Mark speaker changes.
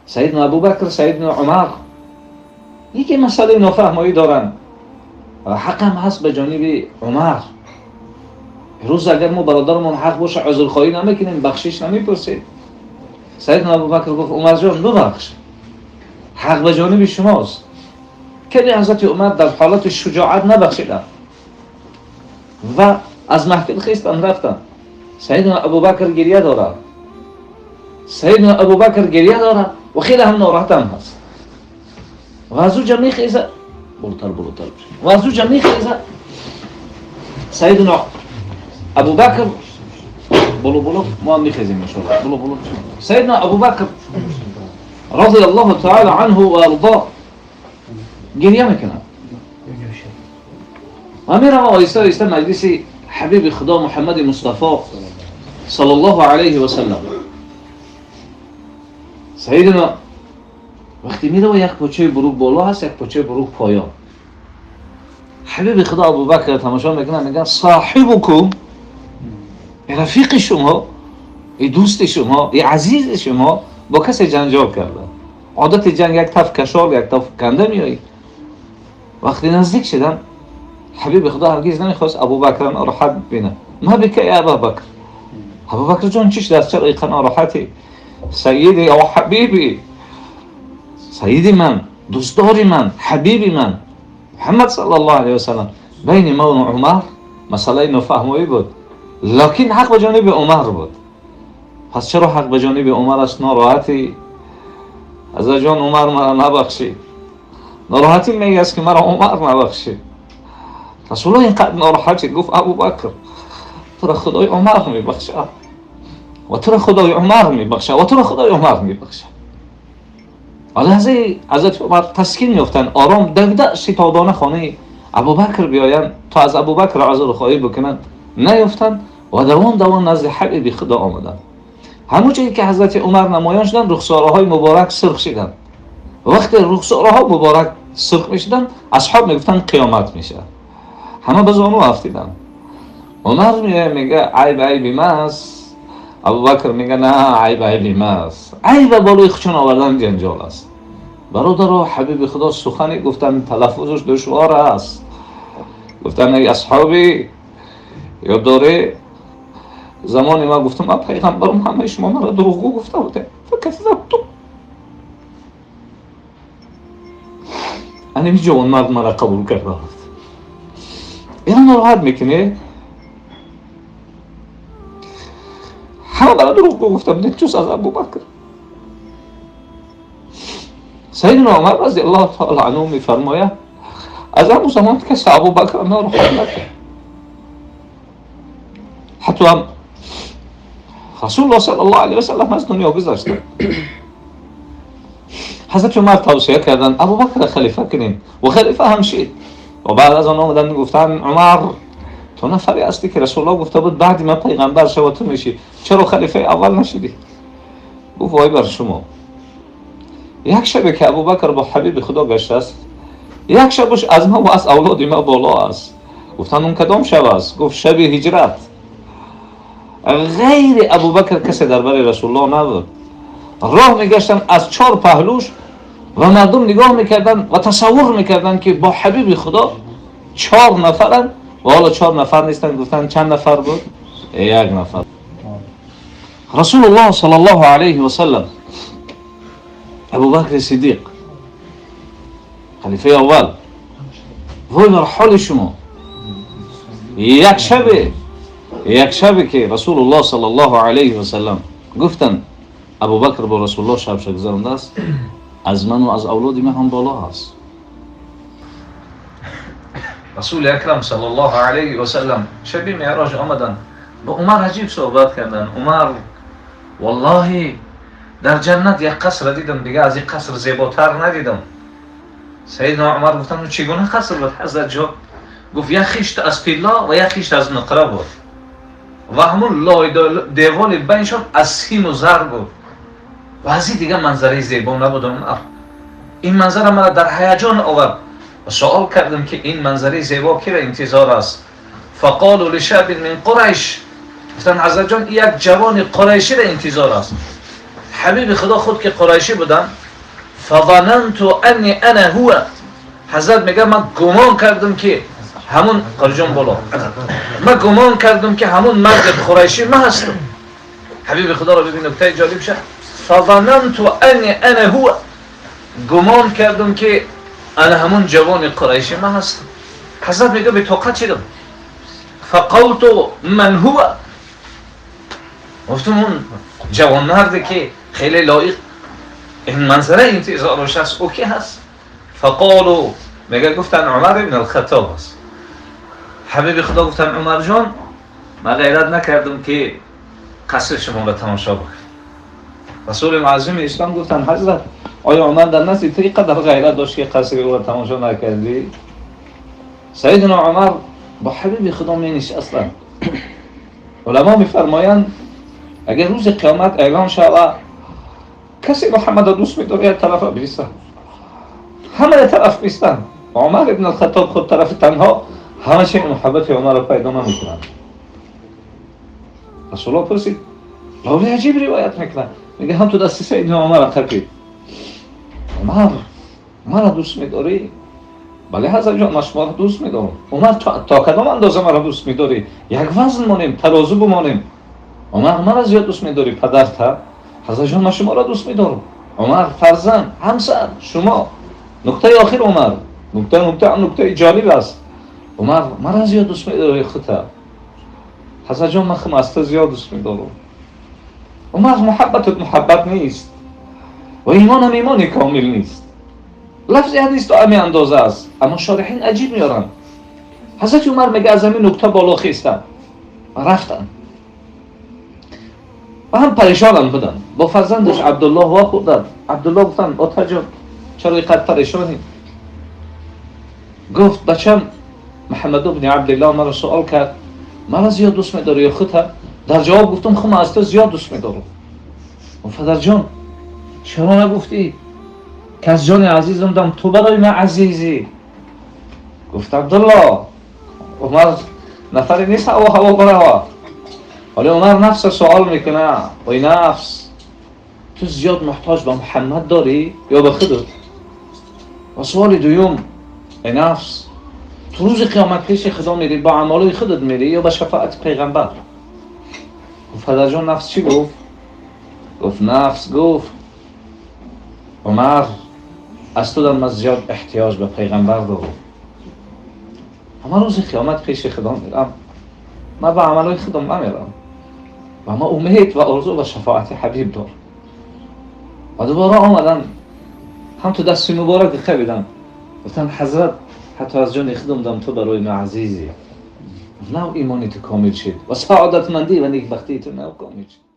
Speaker 1: سیدنا ابوبکر، سیدنا عمر یکی مسئله نافهمایی دارن و حق هم هست به جانب عمر. روز اگر ما برادرمون حق باشه عذرخواهی نمیکنیم، بخشش نمیپرسیم. سیدنا ابوبکر گفت عمر جان ببخش، حق به جانب شماست. که حضرت عمر در حالت شجاعت نبخشیدن و از محفل خیستن رفتن. سیدنا ابوبکر گریه داره، سیدنا ابوبکر گریه داره و خیلی هم ناراحت هم هست و از اونجا میخیزه بلوتر بلوتر و از اونجا میخیزه سیدنا ابوبکر بلو بلو ما هم میخیزیم انشاءالله بلو بلو. سیدنا ابوبکر رضی الله تعالی عنه و ارضاه گریه میکنه و میره آهسته آهسته مجلس حبیب خدا محمد مصطفی صلی الله علیه و سلم. سیدنا وقتی میره و یک پاچه بروک بالا هست، یک پاچه بروک پایان. حبیب خدا ابوبکر تماشا میکنه، میگن صاحبکم، رفیق شما، ای دوست شما، ای عزیز شما با کسی جنجال کرده. عادت جنگ یک تف کشال یک تف کنده میایی. وقتی نزدیک شدن حبیب خدا هرگز نمیخواست ابوبکر ناراحت ببینه. ما بک یا ابوبکر، ابوبکر جان چیش دست چرا اینقدر ناراحتی؟ سیدی یا حبیبی، سیدی من، دوستداری من، حبیبی من محمد صلی الله علیه و سلم. بین ما و عمر مسئله نفهمایی بود، لکن حق به جانب عمر بود. پس چرا حق به جانب عمر است ناراحتی؟ از جان عمر مرا نبخشید. ناراحتی میگه است که مرا عمر نبخشید. رسول الله اینقدر ناراحت شد، گفت ابوبکر تو را خدای عمر میبخشه و تو را خدای عمر میبخشه و تو را خدای عمر میبخشه. و لحظه حضرت عمر تسکین میافتند، آرام دویده شتابانه خانه ابوبکر بیایند تا از ابوبکر عذرخواهی بکنند، نیافتند و دوان دوان نزد حبیب خدا آمدند. همون جایی که حضرت عمر نمایان شدند، رخساره های مبارک سرخ شدند. وقتی رخساره ها مبارک سرخ میشدند، اصحاب میگفتند قیامت میشه. همه به زانو افتیدن. عمر میگه عیب عیبی ماست، ابوبکر میگه نه عیب عیبی ماست. عیب بالای خودشون آوردن جنجال است. برادر حبیب خدا سخنی گفتن تلفظش دشوار است. گفتن ای اصحابی یا داره زمانی ما گفتم من پیغمبرم، همه شما مرا دروغگو گفته بوده، فکذبتم. انا جوان مرد مرا قبول کرده بود. اینا ناراحت میکنه. همه مرا دروغگو گفته بوده جز از ابوبکر. سیدنا عمر رضی الله تعالی عنه میفرماید از همون زمان کسی ابوبکر ناراحت نکرد. حتی هم رسول الله صلی الله علیه و سلم از دنیا گذشت. حضرت عمر توصیه کردن ابوبکر خلیفه کنین و خلیفه هم شد. و بعد از آن آمدن گفتن عمر تو نفری هستی که رسول الله گفته بود بعد من پیغمبر شو تو میشی، چرا خلیفه اول نشدی؟ گفت وای بر شما، یک شبه که ابوبکر با حبیب خدا گشته است، یک شبش از ما و از اولاد ما بالا است. گفتن اون کدام شب است؟ گفت شب هجرت. غیر ابوبکر کسی در بر رسول الله نبود. راه میگشتن از چهار پهلوش و مردم نگاه میکردن و تصور میکردن که با حبیب خدا چهار نفرن و حالا چهار نفر نیستن. گفتن چند نفر بود؟ یک نفر. رسول الله صلی الله علیه و سلم، ابوبکر صدیق خلیفه اول، وای بر حال شما، یک شبه که رسول الله صلی الله علیه و سلم گفتن ابوبکر با رسول الله شب گذرانده است، از من و از اولاد من هم بالا است. رسول اکرم صلی الله علیه و سلم شب معراج آمدن با عمر عجیب صحبت کردن. عمر والله در جنت یک قصر دیدم، دیگه از این قصر زیباتر ندیدم. سیدنا عمر گفتن چگونه قصر بود حضرت جان؟ گفت یک خشت از طلا و یک خشت از نقره بود و همون لای دیوال بینشان از سیم و زر بود و از این دیگه منظره زیبا نبود. عمر این منظره مرا در هیجان آورد و سوال کردم که این منظره زیبا کی را انتظار است؟ فقالوا لشاب من قریش، گفتن حضرت جان یک جوان قریشی را انتظار است. حبیب خدا خود که قریشی بودن، فظننت انی انا هو، حضرت میگه من گمان کردم که همون قرجان بالا، من گمان کردم که همون مرد قریشی من هستم. حبیب خدا را ببین نکته جالب شه، فظننت انی انا هو، گمان کردم که انا همون جوان قریشی من هستم. حضرت میگه به طاقت شدم، فقلت من هو، گفتم اون جوان مردی که خیلی لایق این منظره انتظارش هست او کی هست؟ فقالوا، میگه گفتن عمر ابن الخطاب است. حبیب خدا گفتن عمر جان، من غیرت نکردم که قصر شما را تماشا بکنم. رسول معظم اسلام گفتن حضرت آیا عمر در نزد تو اینقدر غیرت داشت که قصر او را تماشا نکردی؟ سیدنا عمر با حبیب خدا می نشستند. علما میفرمایند اگر روز قیامت اعلان شود کسی محمد را دوست می‌داره یک طرف بیستن، همه طرف بیستن، عمر ابن الخطاب خود طرف تنها، همه چه محبت عمر را پیدا نمی‌کنند. رسول الله پرسید، راوی عجیب روایت میکنه، میگه هم تو دست سیدنا عمر را تپید، عمر مرا دوست می‌داری؟ بله حضرت جان، من شما را دوست می‌دارم. عمر تا کدام اندازه مرا دوست می‌داری؟ یک وزن مانیم، ترازو بمانیم. عمر مرا زیاد دوست می‌داری پدر تا؟ حضرت جان من شما را دوست می‌دارم. عمر فرزند، همسر، شما. نکته آخر عمر، نکته جالب است. عمر مرا زیاد دوست می‌داری خودت؟ حضرت جان من خودم از تو زیاد دوست می‌دارم. عمر محبتت محبت نیست و ایمانم ایمان کامل نیست. لفظ حدیث تا همین اندازه است، اما شارحین عجیب میارن. حضرت عمر میگه از همین نکته بالا خیستن و رفتن و هم پریشانم بودن. با فرزندش عبدالله واخوردن. عبدالله گفتن آتا جان چرا اینقدر پریشانی؟ گفت بچم محمد بن عبدالله مرا سوال کرد مرا زیاد دوست میداری یا خودت؟ در جواب گفتم خودم از تو زیاد دوست میدارم. پدر جان چرا نگفتی که از جان عزیزم دم تو برای من عزیزی؟ گفت عبدالله عمر نفری نیست هوا هوا برای. حالا عمر نفس سوال میکنه، ای نفس تو زیاد محتاج به محمد داری یا به خودت؟ و سوال دوم، ای نفس تو روز قیامت پیش خدا میری با اعمال خودت میری یا به شفاعت پیغمبر؟ پدر جان نفس چی گفت؟ گفت نفس گفت عمر از تو من زیاد احتیاج به پیغمبر دارم، اما روز قیامت پیش خدا میرم، من به عملهای خودم نمیرم و ما امید و آرزو و شفاعت حبیب دارم. و دوباره آمدن هم تو دست مبارک خویدن، گفتن حضرت حتی از جان خودم دم تو برای من عزیزی، نو ایمانی تو کامل شد و سعادتمندی و نیکبختی تو نو کامل شد.